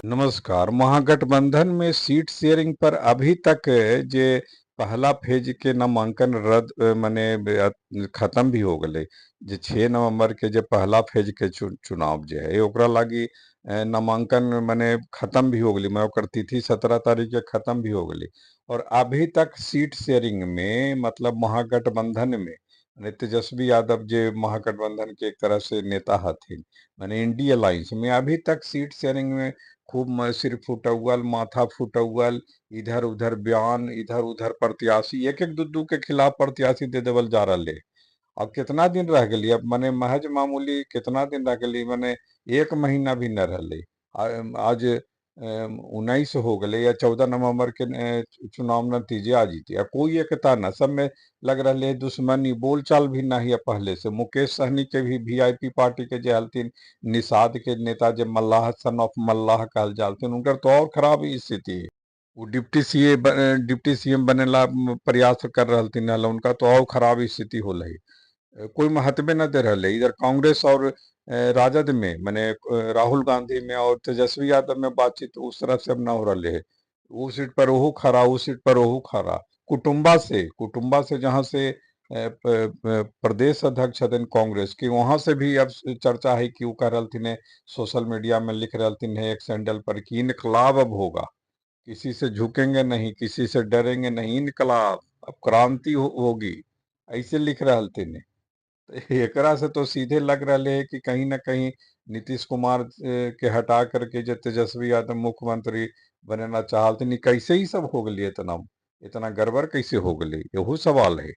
नमस्कार। महागठबंधन में seat sharing पर अभी तक जे पहला फेज के नामांकन रद्द मने खत्म भी हो गए। जे 6 नवंबर के जे पहला फेज के चुनाव जे है ओकरा लागी नामांकन मने खत्म भी हो गई, मैं ओकर तिथि 17 तारीख के खत्म भी हो गई। और अभी तक सीट शेयरिंग में मतलब महागठबंधन में तेजस्वी यादव जे महागठबंधन के एक तरह से नेता हथिन, माने इंडी अलायंस में अभी तक सीट शेयरिंग में खूब सिर फुटौअल, माथा फुटौअल, इधर उधर बयान, इधर उधर प्रत्याशी, एक एक दू दू के खिलाफ प्रत्याशी दे देवल जा रहा है। अब कितना दिन रह गई, अब मने महज मामूली कितना दिन रह गई, मने 1 महीना भी न रहे। आज 19 हो गए या 14 नवंबर के चुनाव नतीजे आ जीते, आ कोई एकता न, सब में लग रहा है दुश्मनी, बोलचाल भी नहीं है पहले से। मुकेश सहनी के भी वीआईपी पार्टी के जे हलथिन, निषाद के नेता जे मल्लाह सन ऑफ मल्लाह कहल जालथिन, उनकर तो और खराब स्थिति है। वो डिप्टी सीएम बनेला प्रयास कर रहलथिन हल, उनका तो और खराब स्थिति होल है, कोई महत्व न दे रहा है। इधर कांग्रेस और राजद में माने राहुल गांधी में और तेजस्वी यादव में बातचीत उस तरह से अब न हो रहा है। वो सीट पर ओहू खड़ा, उस सीट पर ओहू खड़ा। कुटुंबा से जहाँ से प्रदेश अध्यक्ष हथिन कांग्रेस की, वहाँ से भी अब चर्चा है कि वो कह रहा है, सोशल मीडिया में लिख रहा है एक सैंडल पर कि इनकलाब अब होगा, किसी से झुकेंगे नहीं, किसी से डरेंगे नहीं, इनकलाब अब क्रांति होगी, ऐसे लिख रहा हथिन। एकरा से तो सीधे लग रहा है कि कहीं ना कहीं नीतीश कुमार के हटा करके जो तेजस्वी यादव मुख्यमंत्री बनना चाहते, कैसे ही सब हो गई, इतना इतना गड़बड़ कैसे हो गई, यहू सवाल है।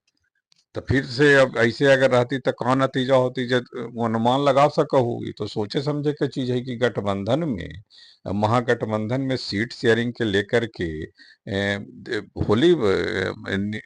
तो फिर से अब ऐसे अगर रहती तो कौन नतीजा होती, जब अनुमान लगा सकहू। ये तो सोचे समझे के चीज है कि गठबंधन में, महागठबंधन में सीट शेयरिंग के लेकर के होली,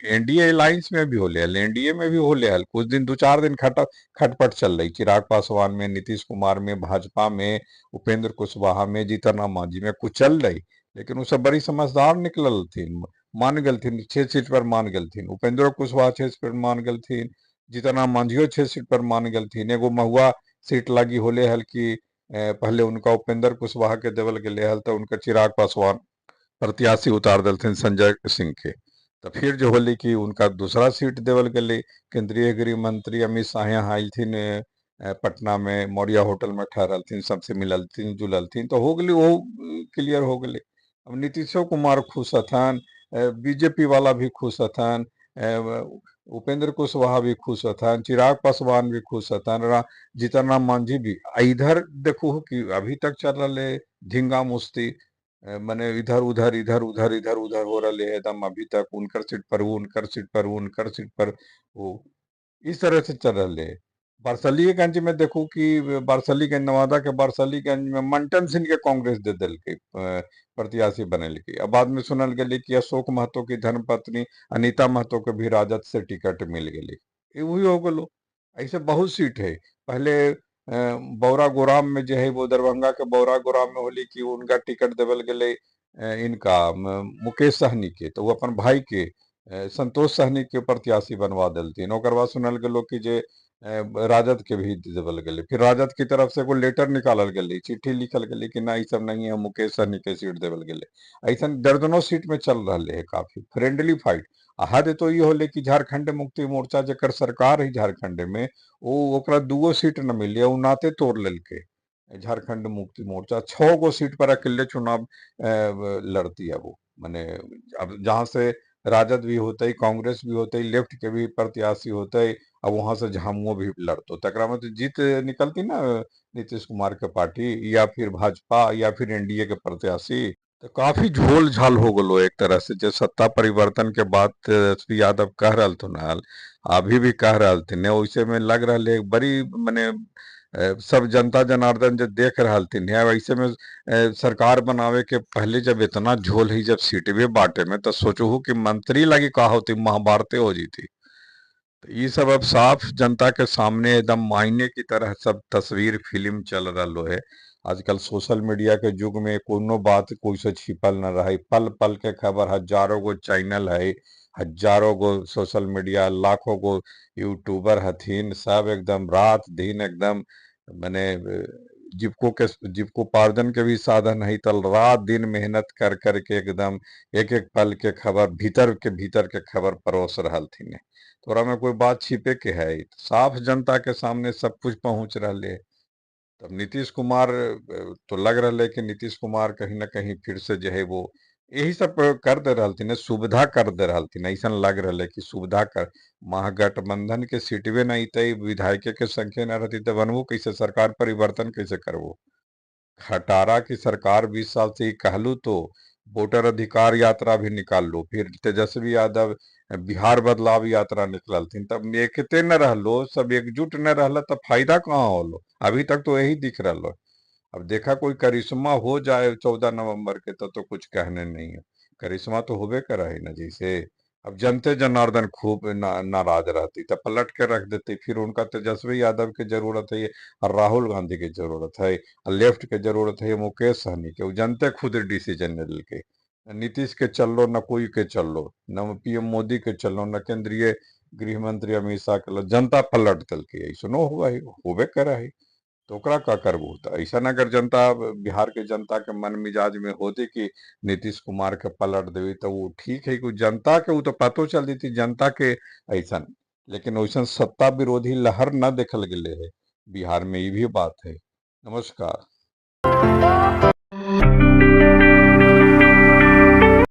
एनडीए अलायंस में भी होले हल, एनडीए में भी होले हल, कुछ दिन 2-4 दिन खटपट चल रही, चिराग पासवान में, नीतीश कुमार में, भाजपा में, उपेंद्र कुशवाहा में, जीतन राम मांझी में कुछ चल रही, लेकिन वो सब बड़ी समझदार निकलल थी, मान गलथिन, 6 सीट पर मान गलथिन, उपेंद्र कुशवाहा 6 सीट पर मान गलथिन, जीतन राम मांझियो 6 सीट पर मान गलथिन। एगो महुआ सीट लागी होले हल कि पहले उनका उपेंद्र कुशवाहा के देवल गेले हल, तो उनका चिराग पासवान प्रत्याशी उतार दिलथिन संजय सिंह के, तो फिर जो होली कि उनका दूसरा सीट देवल गेले। केंद्रीय गृह मंत्री अमित शाह यहाँ आयल पटना में मौर्या होटल में ठहरलथिन, सबसे मिललथिन जुललथिन, तो हो गई वो क्लियर हो गई। अब नीतीशो कुमार खुश हथन, बीजेपी वाला भी खुश हथन, उपेंद्र कुशवाहा भी खुश हथन, चिराग पासवान भी खुश हथन, जीतन राम मांझी भी। इधर देखो कि अभी तक चल रहा है झिंगा मुस्ती, माने इधर उधर इधर उधर इधर उधर हो रहा है एकदम अभी तक, उनकर सीट पर वो, उनकर सीट पर वो, उनकर सीट पर वो, इस तरह से चल रहा है। बारसलीगंज में देखो कि बारसलीगंज, नवादा के बारसलीगंज में मंटन सिंह के कांग्रेस दे दिल के प्रत्याशी बनल के। अब बाद में सुनल गई कि अशोक महतो की धर्मपत्नी अनीता महतो के भी राजद से टिकट मिल गई, वही हो गलो। ऐसे बहुत सीट है। पहले बौरा गोराम में जो है वो दरभंगा के बौरा गोराम में होली कि उनका टिकट देवल गए इनका मुकेश सहनी के, तो वो अपन भाई के संतोष सहनी के प्रत्याशी बनवा दिलथिन। ओकर बाद सुनल गलो कि जे राजद के भी देवल गेलै। फिर राजद की तरफ से एगो लेटर निकालल गेलै, चिट्ठी लिखल गेलै कि ना ई सब नहीं है, मुकेश सहनी के सीट देवल गेलै। ऐसा दर्जनों सीट में चल रहा है काफी फ्रेंडली फाइट। आ हद तो ई होले कि झारखंड मुक्ति मोर्चा जकर सरकार है झारखंड में, वो ओकरा 2 सीट न मिले, वो नाते तोड़ लेलकै। झारखंड मुक्ति मोर्चा 6 गो सीट पर अकेले चुनाव लड़ती है वो, माने अब जहाँ से राजद भी होते, कांग्रेस भी होते, लेफ्ट के भी प्रत्याशी होते, अब वहां से झामुओ भी लड़तो, तकरा में तो जीत निकलती ना नीतीश कुमार के पार्टी या फिर भाजपा या फिर एनडीए के प्रत्याशी। तो काफी झोल झाल हो गलो एक तरह से। जो सत्ता परिवर्तन के बाद तेजस्वी यादव कह रहा थुन, अभी भी कह रहा थे, वैसे में लग रहा है बड़ी मने सब जनता जनार्दन जो देख रहा थी। वैसे में सरकार बनावे के पहले जब इतना झोल ही जब सीट भी बांटे में, तो सोचो कि मंत्री लगी का होती, महाभारते हो जीती। तो ये सब अब साफ जनता के सामने एकदम मायने की तरह सब तस्वीर फिल्म चल रहा है। आजकल सोशल मीडिया के युग में कोनो बात कोई से छिपल न रहा, पल पल के खबर, हजारों गो चैनल है, हजारों गो सोशल मीडिया, लाखों गो यूट्यूबर हथिन, सब एकदम रात दिन एकदम मने जीविको के जीविकोपार्जन के भी साधन है, तो रात दिन मेहनत कर करके एकदम एक एक पल के खबर, भीतर के खबर परोस रहलथिन। तोरा में कोई बात छिपे के है? साफ जनता के सामने सब कुछ पहुंच रहा है। तब नीतीश कुमार तो लग रहा है कि नीतीश कुमार कहीं ना कहीं फिर से जो है वो यही सब कर दे रहलथिन, सुविधा कर दे रहलथिन। ऐसा लग रहा है कि सुविधा कर महागठबंधन के सीटवे नहीं अतै, विधायक के संख्या न रहती तो बनबो कैसे सरकार, परिवर्तन कैसे करबो? खटारा की सरकार 20 साल से ही कहलू तो वोटर अधिकार यात्रा भी निकाल लो, फिर तेजस्वी यादव बिहार बदलाव यात्रा निकललथिन, तब एकते न रहलो, सब एकजुट न रहल तब फायदा कहाँ होलो? अभी तक तो यही दिख रहा। अब देखा कोई करिश्मा हो जाए 14 नवंबर के तब तो कुछ कहने नहीं है। करिश्मा तो होबे कर है ना। जैसे अब जनते जनार्दन खूब नाराज रहती तब पलट के रख देती। फिर उनका तेजस्वी यादव के जरूरत है और राहुल गांधी के जरूरत है और लेफ्ट के जरूरत है मुकेश सहनी के। वो जनते खुद डिसीजन ले लेलकै। नीतीश के चललो न कोई के चललो, न पीएम मोदी के चललो, न केंद्रीय गृह मंत्री अमित शाह के, जनता पलट देलकै। ऐसनो हुआ है, होबे करे है, तो ओकरा का करबू? तो ऐसा अगर जनता, बिहार के जनता के मन मिजाज में होती कि नीतीश कुमार के पलट देवी तो वो ठीक है कि जनता के वो तो पतो चल जती जनता के ऐसा, लेकिन वैसन सत्ता विरोधी लहर न देखल गेले है बिहार में, ये भी बात है। नमस्कार।